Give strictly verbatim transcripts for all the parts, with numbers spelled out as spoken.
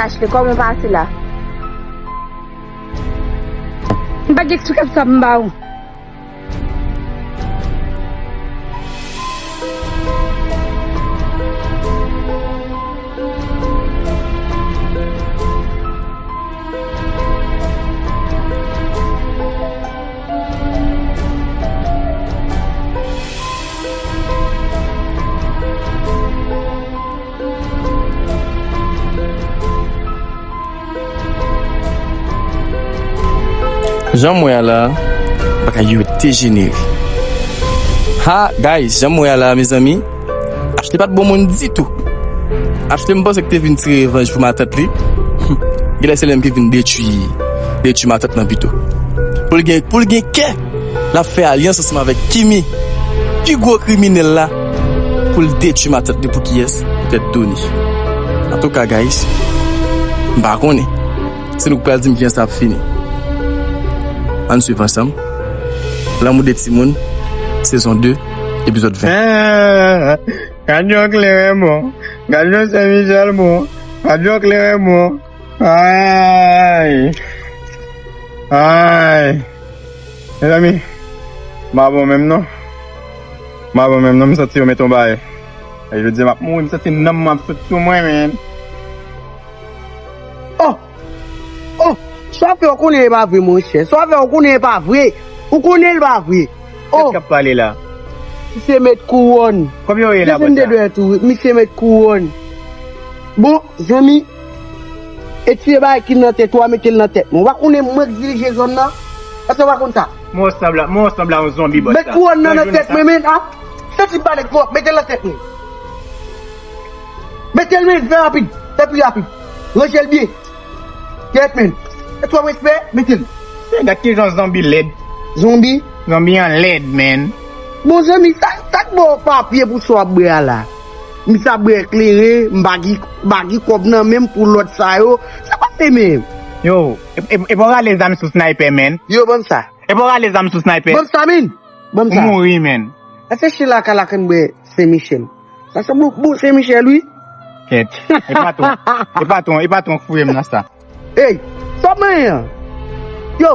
Ashley, kòman w pase la? M pa gen eksplikasyon sa pou m ba ou. Jan m wè a la, bagay yo dejenere. Ha, guys, jan m wè a la, mezanmi, Ashley pa t bon moun ditou. Ashley, m panse ke te vin tire revanj pou matant li. Genlè se li menm ki vin detwi, detwi matant lan pito. Pou l gen, pou l gen kè, l ap fè alyans ansanm avèk Kimi, pi gwo kriminèl la, pou l detwi matant li pou kiyès? Poutèt Donnie. Antouka, guys, m pa konnen. Se nou k pral di m kijan sa ap fini. Ann swiv ansanm. Lanmou de timoun, sezon de, epizòd ven. Gad yon kleren bon. Gad yon Sen Michèl bon. Gad yon kleren bon. Ay. Ay. Mezanmi, m pa bon menm non. M pa bon menm non, m santi yo mete yon bagay. E jodi a m ap mouri, m santi nanm mwen ap sot sou mwen, men. Oh! Oh! Sa w fè, ou konnen e pa vre, monchè. Sa w fè, ou konnen e pa vre. Ou konnen l pa vre. Oh! Kèt k ap pale la? Misye met kouwòn. Konbyen w ye la, bòs la? Desann de dwèt ou, wi. Misye met kouwòn. Bon, zanmi, etire bagay ki nan tèt ou a, mete l nan tèt mwen. Ou pa konnen mwen k dirije zòn nan? Èske w pa konn sa? Mwen sanble, mwen sanble a yon zonbi, bòs la. Met kouwòn nan nan tèt mwen, men, a? Santi m pa nèg twòp, mete l nan tèt mwen. Mete l, men, fè rapid. Fè pi rapid. Ranje l byen. Kèt, men. E twòp respè, mete l. Se gad ki jan zonbi lèd. Zonbi? Zonbi an lèd, men. Bon, zanmi, sa, sa k ba w papye pou sa w ap bwè a la? M sa bwè kleren, m pa gen, m pa gen kòb nan men m pou lòt sa yo. Sa pase menm? Yo, e, e, e pa w rale zam sou sniper, men. Yo, ban m sa. E pa w rale zam sou sniper. Ban m sa, men. Ban m sa. Ou mouri, men. Èske Sheila ka lakenn bwè Sen Michèl? Sa sanble yon bon Sen Michèl, wi. Kèt. E patwon. E patwon, e patwon k foure m nan sa. Ey, sa w manyen an? Yo,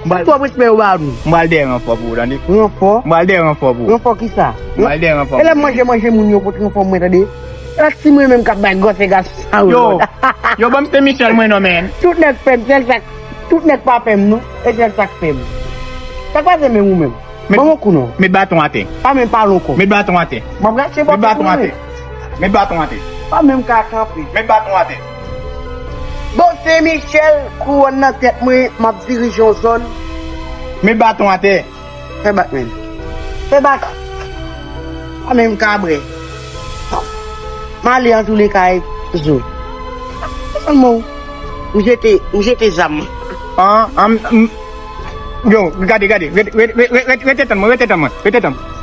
sa twòp respè yo ba nou. M pral dèyè ranfò pou ou, tande? Ranfò? M pral dèyè ranfò pou ou. Ranfò kisa? M pral dèyè ranfò pou ou. E lè m manje, manje moun yo pot ranfò mwen, tande? E la si mwen menm k ap bay gwosè gason sa yo lòd. Yo, ban m Sen Michèl mwen non, men. Tout nèg pè m, sèl sa k, tout nèg pa pè m non, e sèl sa k pè m. Sa k pase menm ou menm? Met, ban m yon kou non. Met baton atè. Pa menm pale ankò. Met baton atè. M ap rache bò pou mwen. Met baton atè. Pa menm ka kanpe. Met baton atè. Bon, Sen Michèl, kouwòn nan tèt mwen, m ap dirije yon zòn. Met baton atè. Fè bak, men. Fè bak. Pa menm ka bwè. M ale antouleka, e zo. Sèlman, m jete, m jete zam. An, an, m, Yo, gade, gade, rete, rete, rete, rete, rete tann mwen, rete tann mwen, rete tann mwen.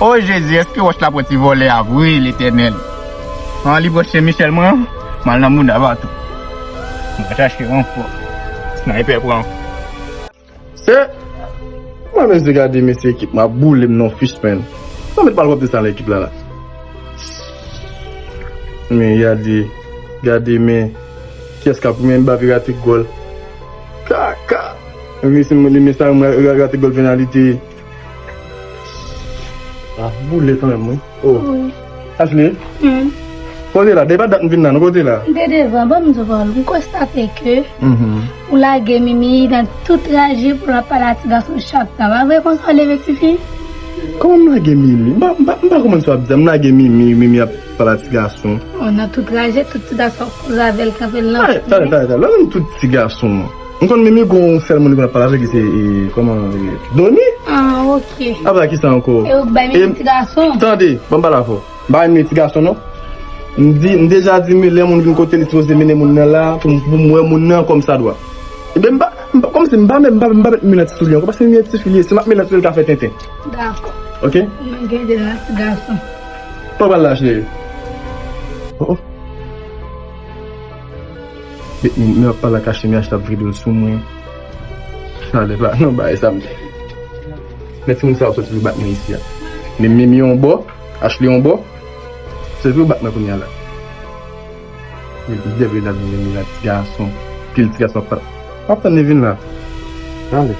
O Jezi, èske wòch la pran ti vòlè a vre, Letènèl? An, li pran Sen Michèl mwen, m al nan mouda patou. Mwen chache ranfò. Sniper pran. Se, mwen menm se gade mesye ekip mwen ap boule m nan fich, man. Sa met mal wap de sa nan ekip la la. Men gade, gade men kiyès k ap men Mbappé rate gòl. Kaka. Men se mwen men sa mwen ra- rate gòl penalite. Ap boule kanmenm wi. Oh. Wi. Ashley? Hmm. Kote la? Depi dat m vin la, nou kote la? M te devan, ban m di w pawòl. M konstate ke Mhm. ou lage Mimi nan tout traje pou l ap pale a ti gason chak tan. Pa vre konsa w leve tifi? Kòman m lage Mimi? M pa, m pa, m pa konprann sa w ap di a. M lage Mimi, Mimi ap pale a ti gason. Oh, nan tout traje, tout ti gason ap koze avè l, kanpe l nan. Ay, tande, tande, tande. Lè menm tout ti gason. M konn Mimi gon sèl moun li konn ap pale avèk li se, e, kòman, e, Doni? Ah, ok. Apa kisa ankò? E ou k bay Mimi ti gason? Tande, ban m pale avè w. M pa renmen ti gason non. M di, m deja di Mimi lè moun vin kote li sipoze mennen moun nan la pou, pou m wè moun nan kòmsadwa. Ebyen m pa, m pa, kòmsi m pa menm, m pa, m pa met Mimi nan ti soulye ankò, paske Mimi se ti fi li ye, si m ap met nan ti soulye l ka fè tenten. Dakò. Ok? Mwen gen de la ti gason. Pa pral la cheri. Oh, oh. Men, men, men ap pale ak Ashley, men Ashley ap vide l sou mwen. Chalè pa nan bagay sa m. Men timoun sa yo soti pou bat mwen isi a. Men, men, men yon bò. Ashley yon bò, se vre w bat mwen kounye a la. Li dèvye la vin vin la, ti gason. Pil ti gason ap, ap tann li vin la. Ale.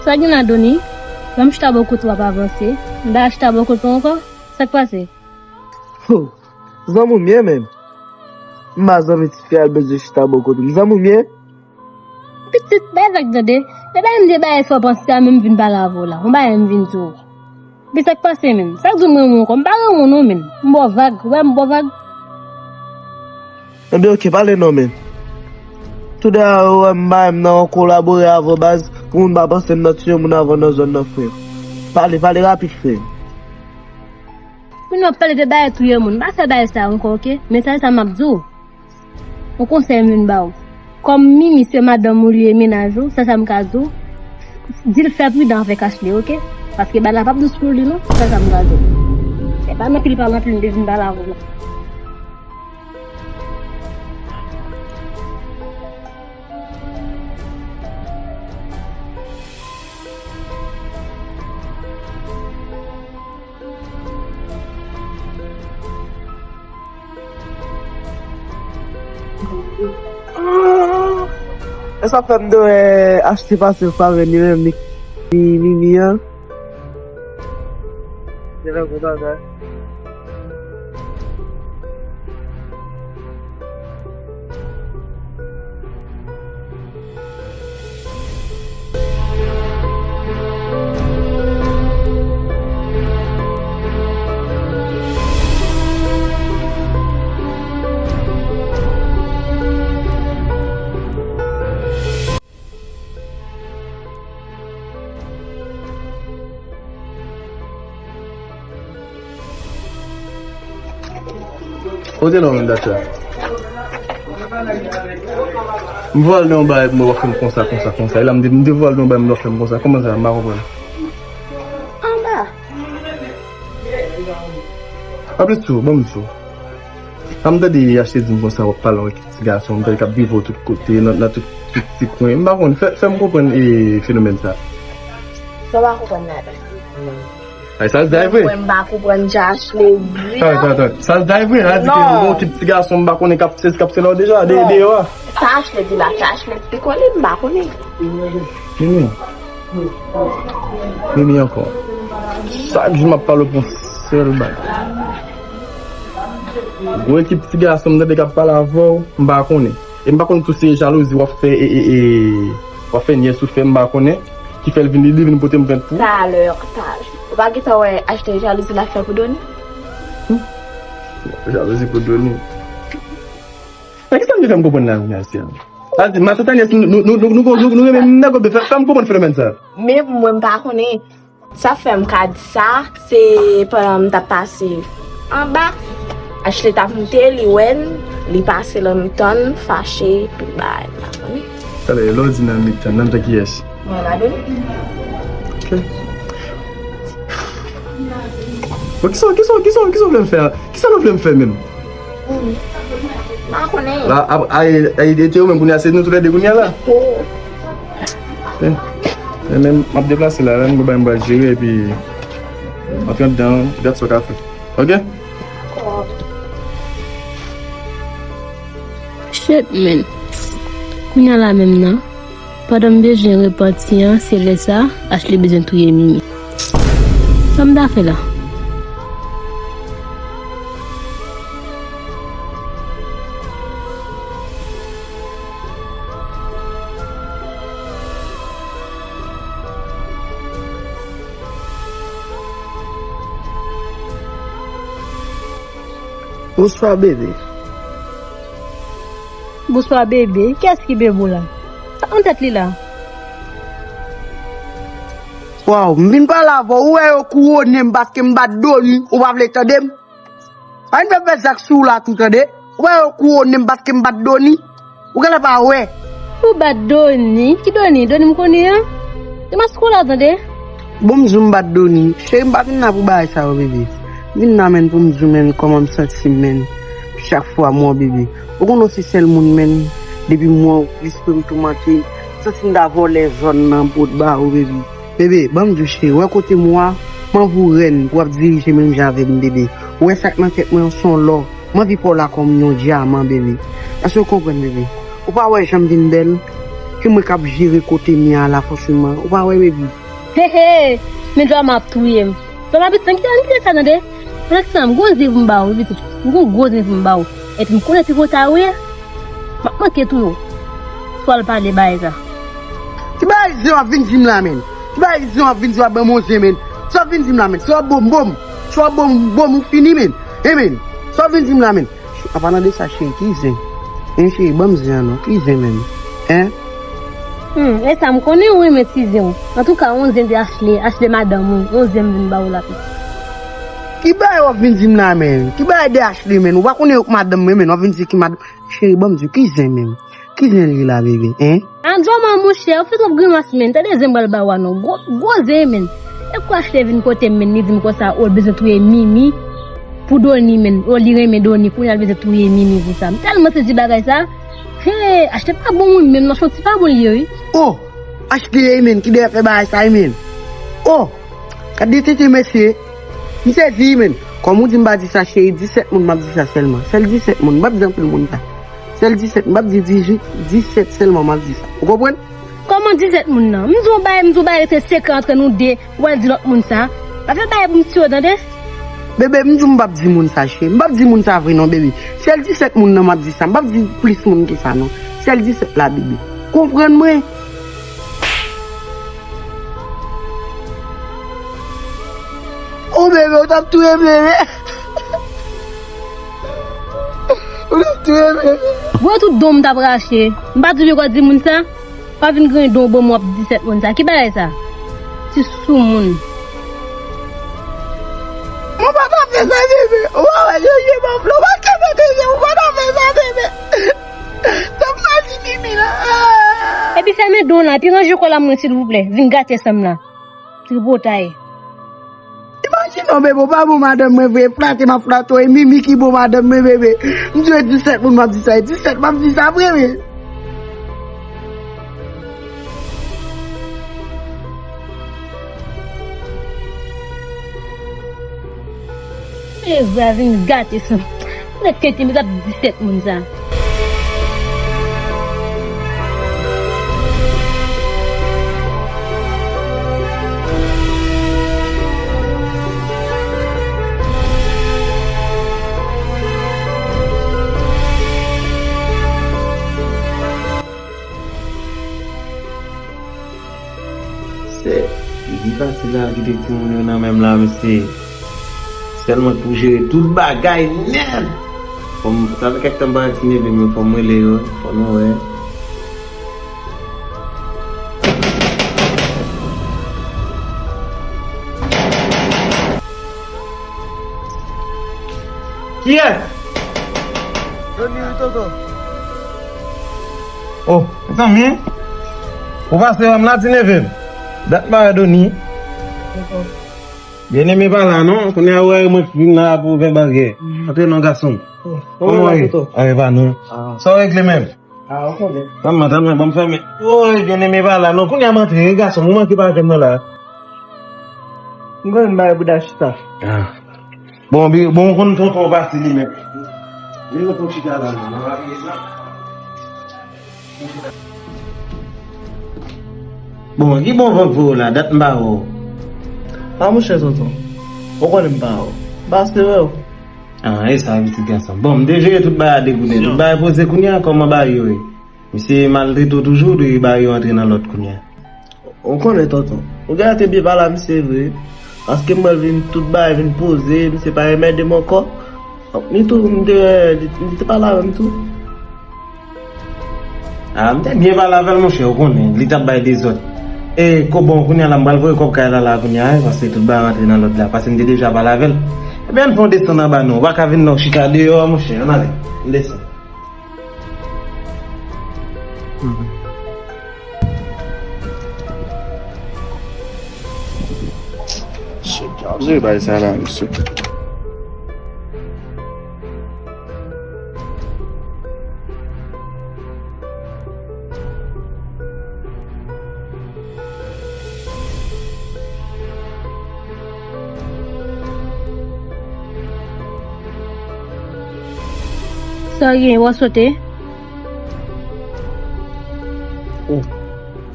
Sa gen la, Doni? Ban m chita bò kote w ap avanse. M pa chita bò kote w ankò. Sa k pase? Ho! Zanmi w m ye menm. M pa zanmi tifi a l bezwen chita bò kote m. Zanmi w m ye. Pitit, bay vag tande. E bay m de bagay sa w panse a menm vin pale avè w la. Yon bagay m vin di w. Epi sa k pase menm? Sa k di w m renmen w ankò? M pa renmen w non menm. M ba w vag, ou wè m ba w vag. Ebyen, oke, pale non, men. Toudayè, ou wè m pa menm nan kolabore avè w baz, pou moun pa panse m nan tiye moun avè w nan zòn nan, frè. Pale, pale rapid, frè. Pou nou ap pale de bagay touye moun, pa fè bagay sa ankò, oke? Men sa, sa m ap di w. Yon konsèy m vin ba w. Kòm Mimi se madanm ou li ye, mennaj ou, sa, sa m ka di w. Di l fè pridan avèk Ashley, oke? Paske bagay la p ap dous pou li non, sa, sa m ka di w. E pa nan pil pale anpil m te vin pale avè w non. E sa fè m te wè Ashley pase, m pa wè ni menm ni, ni Mimi an. Gen lè gwo bagay. Kote non menm dat sa? M vwal nan yon bagay pou mwen, w ap fè m konsa, konsa, konsa. E la m di, m di vwal nan yon bagay, m di w ap fè m konsa. Kòman sa? M pa konprann. Anba. Anplis tou, ban m di w. Sa m tande Ashley di m konsa, w ap pale avèk ti gason, m tande k ap viv tout kote, nan, nan tout, tout ti kwen. M pa konn, fè, fè m konprann, e, fenomèn sa. Sa w pa konprann ladan? Ay, sa l di a vre. Mwen, m pa konprann jan Ashley di a. Tan, tan, tan. Sa l di a vre, la di ke yon ekip ti gason, m pa konnen k ap sezi, k ap selaw deja, de, deyò a. Sa Ashley di la, se Ashley ki konnen, m pa konnen. Mimi. Mimi ankò. Chak jou m ap pale w pou yon sèl bagay. Gwo ekip ti gason m tande k ap pale avè w, m pa konnen. E m pa konn tou se jalouzi w ap fè, e, e, e, w ap fè nyès ou fè, m pa konnen. Ki fè l vin, li, li vin pote m plent pou. Talè, talè. Ou pa gentan wè Ashley jalouzi l ap fè pou Doni? Hmm. Jalouzi pou Doni. Men kisa m te fè m konprann la, Ignacia? Sa di, Matant Anyès, nou, nou, nou renmen nèg, oubyen fè, fè m konprann fenomèn sa. Men mwen, m pa konnen. Sa fè m ka di sa, se pandan m t ap pase anba, Ashley t ap moute, li wè n, li pase nan mitan n, fache, tout bagay, m pa konnen. Talè, lè w di nan mitan n, nan mitan kiyès? Mwen, Madoni. Ok. Bon, kisa, kisa, kisa, kisa w vle m fè? Kisa nou vle m fè menm? Pa konnen. La, a, a, e, e, e, te ou menm kounye a, se nou toulède kounye a la. Oh. Eh, eh, men m ap deplase la, la, m gen bagay m pral jere, epi antre anndan, gad sa w ka fè. Ok? Dakò. Shit, man. Kounye a la menm nan. Pandan m bezwen repanti an, se lè sa, Ashley bezwen touye Mimi. Sa m ta fè la? Bonswa, bebe. Bonswa, bebe. Kiyès ki bebe w la? Sa nan tèt li la? Waw, m vin pale avè w, ou wè yo kouwonnen m paske m bat Doni, ou pa vle tande m? Pa vin fè fè zak sou w la tou, tande? Ou wè yo kouwonnen m paske m bat Doni? Ou genlè pa wè. Ou bat Doni? Ki Doni? Doni m konnen an? Demas kou la, tande? Bon, m di w m bat Doni. Cheri, m pa vin la pou bagay sa yo, bebe. M vin la, menn, pou m di w, menn, kòman m santi m, menn. Chak fwa m wè w, bebe. Ou konnen w se sèl moun, menn. Depi m wè w, lespri m toumante. M santi m ta vòlè zòn nan, m pot ba ou, bebe. Bebe, ban m di w, cheri, wè kote m wa, m anvi w rèn pou w ap dirije menm jan avè m, bebe. Ou wè sa k nan tèt mwen an, se yon lò. M anvi pa w la kòm yon dyaman, bebe. Èske w konprann, bebe? Ou pa wè jan m vin bèl? Se mwen k ap jere kote m ye a la, franchman. Ou pa wè, bebe? He, he! Men Drama ap touye m. Drama, pitit, ann kite, ann kite sa, tande? Pandan se tan, m gon zen pou m ba w, wi, pitit. M gon gwo zen pou m ba w. Epi m konnen tripotay ou ye. M ap manke touye w. Swa l pale bagay sa. Ki bagay zen w ap vin di m la, menn? Ki bagay zen w ap vin di w ap ban m yon zen, menn? Sa w ap vin di m la, menn? Se w ap bo m, bo m. Se w ap bo m, bo m, ou fini, menn. Hein, menn? Sa w ap vin di m la, menn? An palan de sa, cheri, ki zen? Hein, cheri, ban m zen an non. Ki zen menm? Hein? Hmm, e sa m konnen ou renmen ti zen w. Antouka, yon zen de Ashley, Ashley madanm ou, yon zen m vin ba w la, pitit. Ki bagay w ap vin di m la, menn? Ki bagay de Ashley, menn? Ou pa konnen yo k madanm mwen, menn. W ap vin di ki madanm. Cheri, ban m di w, ki zen menm? Ki zen li la, bebe, hein? Androma, monchè, ou fè twòp grimas, menn. Tande zen m pral ba w a non. Gwo, gwo zen, menn. E kou Ashley vin kote m, menn, li di m konsa, o, l bezwen touye Mimi pou Doni, menn. O, li renmen Doni, kounye a l bezwen touye Mimi pou sa. M tèlman sezi bagay sa. He, Ashley pa bon moun menm non, se yon ti pa bon li ye, wi. O, Ashley ye, menn, ki dèyè fè bagay sa, menn. O, gad de tenten mesye. M sezi, menn. Kòm ou di m pa di sa, cheri, disèt moun m ap di sa sèlman. Sèl disèt moun, m p ap di anpil moun sa. Sèl disèt, m p ap di dizuit, disèt sèlman m ap di sa. Ou konprann? Kòman disèt moun nan? M di w yon bagay, m di w yon bagay rete sekrè antre nou de, ou al di lòt moun sa. Pa fè bagay pou m tiye w, tande? Bebe, m di w m p ap di moun sa, cheri. M p ap di moun sa vre non, bebe. Sèl disèt moun nan m ap di sa. M p ap di plis moun ke sa non. Sèl disèt la, bebe. Konprann mwen. O bebe, ou t ap touye m, bebe. Ou t ap touye m, bebe. Gwo tout don m t ap rache. M pa di w poko di moun sa. Pa vin griyen don w ban m w ap di disèt moun sa. Ki bagay sa? Ti soumoun. Mwen pa ta fè sa, bebe. Ou pa wè yo ye ban flo. Ou pa kenbe tete. Ou pa ta fè sa, bebe. Sa m pral di Mimi la. Epi fèmen don w lan, epi ranje kò l a mwen silvouplè. Vin gate san m lan. Tripotay. Imajine w, bebe, w pa bon madanm mwen vre, flate m ap flate w, e Mimi ki bon madanm mwen, bebe. M di w e disèt moun m ap di sa, e disèt m ap di sa vre, vre. E vre, vin gate san. Nèg tete m t ap disèt moun sa. Se, li fasil al kite timoun yo nan men m la, mesye. Sèlman pou jere tout bagay nèt. Fò m, sa fè kèk tan m pa wè ti neve m yo, fò m rele yo, fò nou wè. Kiyès? Doni wi, tonton. Oh, mezanmi. Ou pase wè m la, ti neve m? Dat m pa wè Doni. Tonton. Byeneme pa la non. Kounye a ou wè mwen vin la pou fè bagay. Antre non, gason. Oh, kòman w ye? Tonton. Ah, e pa nou. Ah. Sa w regle menm? Ah, ou konnen. Tann mwen, tann mwen, ban m fèmen. Woy, byeneme pa la non. Kounye a m antre, gason, ou manke pa jwenn mwen la. M konnen m bay bouda chita. Ah. Bon, bi, bon, ou konn tonton pati li menm. Li tonton chita la, non. Bon, ki bon van k voye w la, dat m pa wè w. Ah, monchè tonton, ou konnen m pa wè w. M pase wè w. Ah, e sa, pitit gason. Bon, m te jere tout bagay a de kounye. Tout bagay poze kounye a, kòman bagay yo ye? Misye maltrete w toujou, li ba yo antre nan lòt kounye a. Ou konnen, tonton. Ou genlè te byen pale a misye vre. Paske m wè l vin tout bagay vin poze, misye pa enmède m ankò. Ni tou, m te, li, li te pale avè m tou. Ah, m te byen pale avè l, monchè, ou konnen, li t ap bay dezòd. E, ko bon, kounye a la, m pral voye kòb kay la, la, kounye a, wi, paske tout bagay rantre nan lòd la, paske m te deja pale avè l. Ebyen, ann fè yon desann anba non, ou pa ka vin la, w chita deyò a, monchè, ann ale, m desann. Shit, jan ap jere bagay sa la, mesye. Sa w gen, w ap sote? Oh,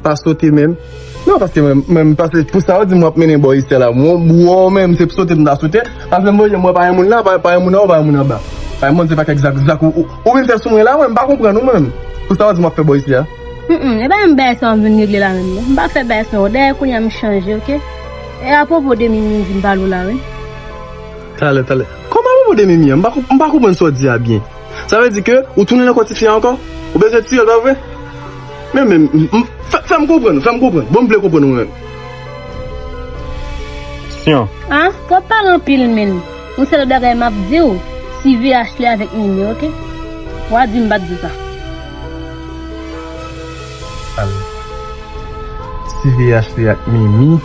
pa sote menm. Non, paske mwen, mwen, paske pou sa w di m w ap mennen bò isi a la. Mwen, w menm, se sote m ta sote. Paske m voye, mwen pa yon moun la, pa, pa yon moun anwo, pa yon moun anba. Pa yon moun, se pa kèk zak, zak ou, ou, ou vin fè sou mwen la, mwen, m pa konprann ou menm. Pou sa w di m w ap fè bò isi a? Mm, mm, e pa menm bagay sa w vin regle la menm, non. M pa fè bagay sa, non. Dayè, kounye a m chanje, oke? E apwopo de Mimi m vin pale w la, wi. Talè, talè. Kòman apwopo de Mimi an? M pa konp-, m pa konprann sa w di a byen. Sa vle di ke ou tounen nan kò tifi a ankò? Ou bezwen tiye l, pa vre? Men, men, m, m, fè, fè m konprann, fè m konprann. Bon, m vle konprann ou menm. Syon. Ah, twòp pale anpil, menn. Yon sèl bagay m ap di w, siveye Ashley avèk Mimi, oke? W a di m pa t di sa. Al. Siveye Ashley ak Mimi.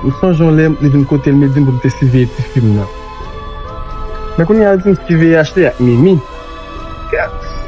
M sonje yon lè, li vin kote m, li di m pou m te siveye tifi m nan. Men kounye a, li di m siveye Ashley ak Mimi. Kèt!